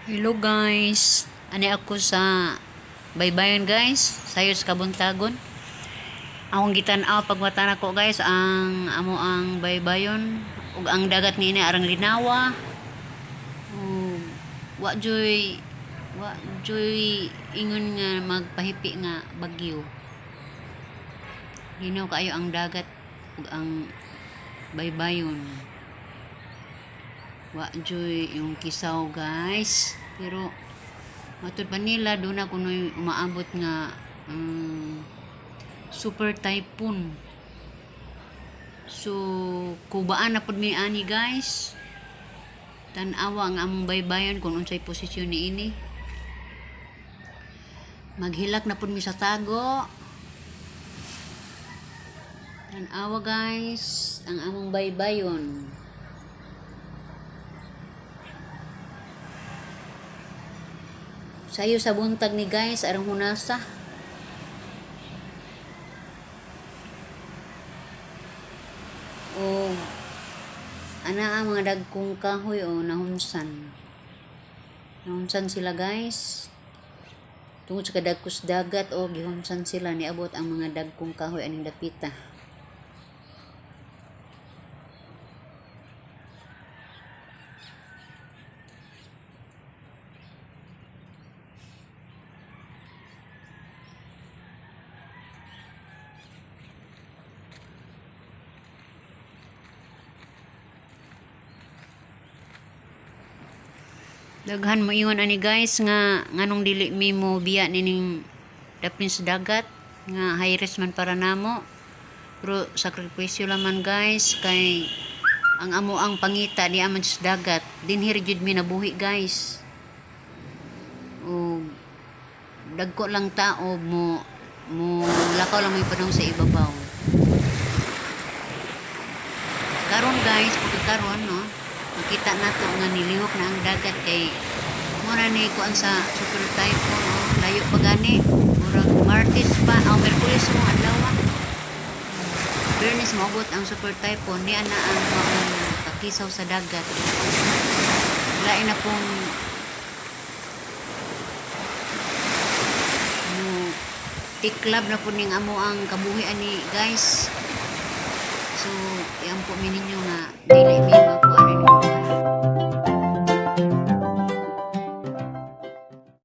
Hello guys, ani ako sa baybayon guys, sayo sa kabuntagon. Akong gitan-aw pagmata nako guys ang amo ang baybayon ug ang dagat niini arang linawa. Ug wa joy ingon nga magpahipi nga bagyo. Linaw kaayo ang dagat ug ang baybayon. Wa joy yung kisaw guys, pero matud pa nila doon na kuno'y umaabot nga super typhoon. So kubaan na pud mi ani guys. Tan-awa ang among baybayon kung unsay posisyon niini. Maghilak na pud mi sa tago. Tan-awa guys ang among baybayon. Sayo sa buntag ni guys, arang hunasa. O ana ang mga dagkong kahoy o nahunsan. Nahunsan sila guys. Tungod sa kadagkos dagat o gihunsan sila, niabot ang mga dagkong kahoy aning dapita. Daghan mo ingon ani guys nga nganong dili mi mo biya nining dapin sa dagat nga high risk man para namo. Pero sakripisyo laman guys kay ang amo ang pangita di aman sa dagat. Dinhi ra jud mi nabuhi guys. O dagko lang tao mo mo lakaw lang may panahon sa ibabaw. Karon guys, pagkakaron no, makita nato nga nilihok na ang dagat kay mura ni kuan sa super typhoon no, layo pa gani. Murag Martes pa, aw Miyerkules mo adlaw. Biyernes moabot ang super typhoon ni ana ang maong kakisaw sa dagat. Lain na pong mo tiklab na po ning amo ang kabuhi ani guys. So, iampo mi ninyo nga dili